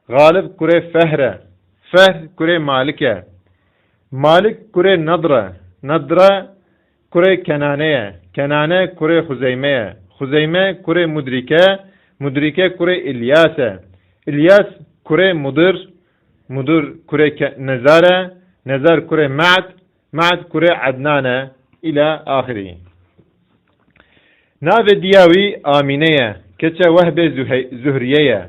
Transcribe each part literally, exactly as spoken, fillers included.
Xalib kurê Fehr e. Fehr kurê Malik e. Malik kurê Nedr e. Nedr kurê Kenane ye. Kenane kurê Xuzeyme ye. Xuzeyme kurê Mudrike. Mudrike kurê İlyas e. İlyas kurê Mudir. Mudir kurê Ke-, Nezar e. Nezar kurê Ma'd. Ma'd kurê Ednan e. İlâ ahirî. Navê diya wî Amîne ye, keça Wehbê Zuhe-, Zuhriye ye.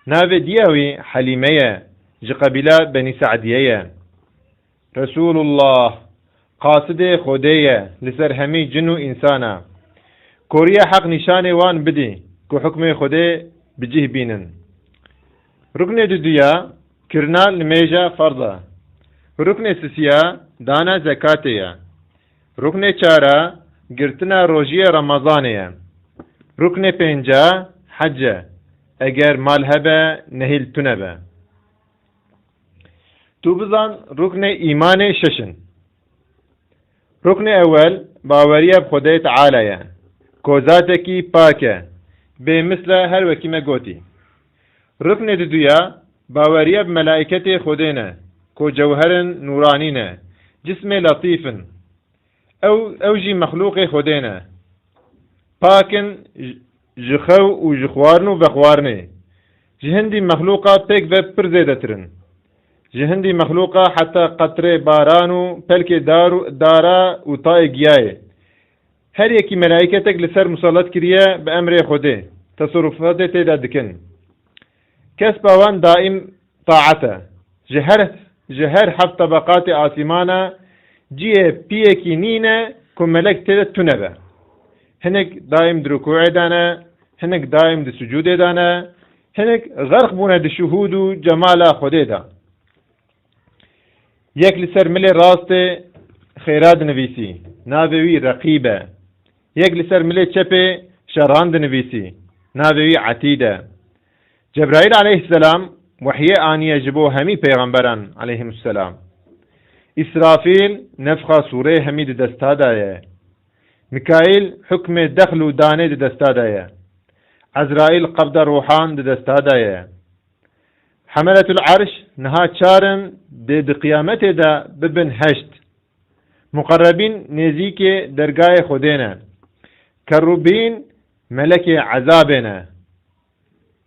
Navê diya wî Helîme ye, ji qebîla Benî Se'diye ye. Resulullah, qasidê Xwedê ye, li ser hemî cin û însana. Koriya heq nîşanê wan bidî, ku hukmê Xwedê bi cih bînin. Ruknê duduya, kirina nimêja ferz e. Ruknê sisiya, dana zekatê ye. Ruknê çara, girtina rojiyê Remezanê ye. Ruknê pênca, hec e. Eger mal hebe, nehîl tune be. Tu bizan ruknê îmanê şeş in. Ruknê ewel, baweriya bi Xwedê Teala ye. Ku zatekî pak e. Bê misl e her wekî me gotî. Ruknê diduya, baweriya bi melaîketê Xwedê ne. Ku cewherin nûranî ne. Cismê letîf in. Ew, ew jî mexlûqê Xwedê ne. Pak in j-, ji xew û ji xwarin û vexwarinê. Ji hindî mexlûqa pêk ve pir zêdetir in. Ji hindî mexlûqa heta qetrê baran û pelkê dar û, dara û tayê giyayê. Her yekî melaîketek li ser musallet kiriye bi emrê Xwedê. Teserufatê tê de dikin. Kespa wan daîm taet e. Ji her, ji her heft tebeqatê asîmana cihê piyekî nîne ku melek tê de tune be. Hinek daîm di rukûê de ne, hinek daîm di sucûdê de ne, hinek xerq bûne di şuhûd û cemala Xwedê de. Yek li ser milê rastê xêra dinivîsî, navê wî Reqîb e. Yek li ser milê çepê şeran dinivîsî, navê wî Etîd e. Cebraîl aleyhisselam wehyê aniye ji bo hemî pêxemberan aleyhimusselam. Îsrafîl nefxa sûrê hemî di desta de ye. Mikaîl hukmê dexl û danê di desta de ye. Ezraîl qebda ruhan di desta de ye. Hemeletul Erş niha çar in, dê di qiyametê de bibin heşt. Muqerrebîn nêzîkê dergayê Xwedê ne. Kerrubîn melekê ezabê ne.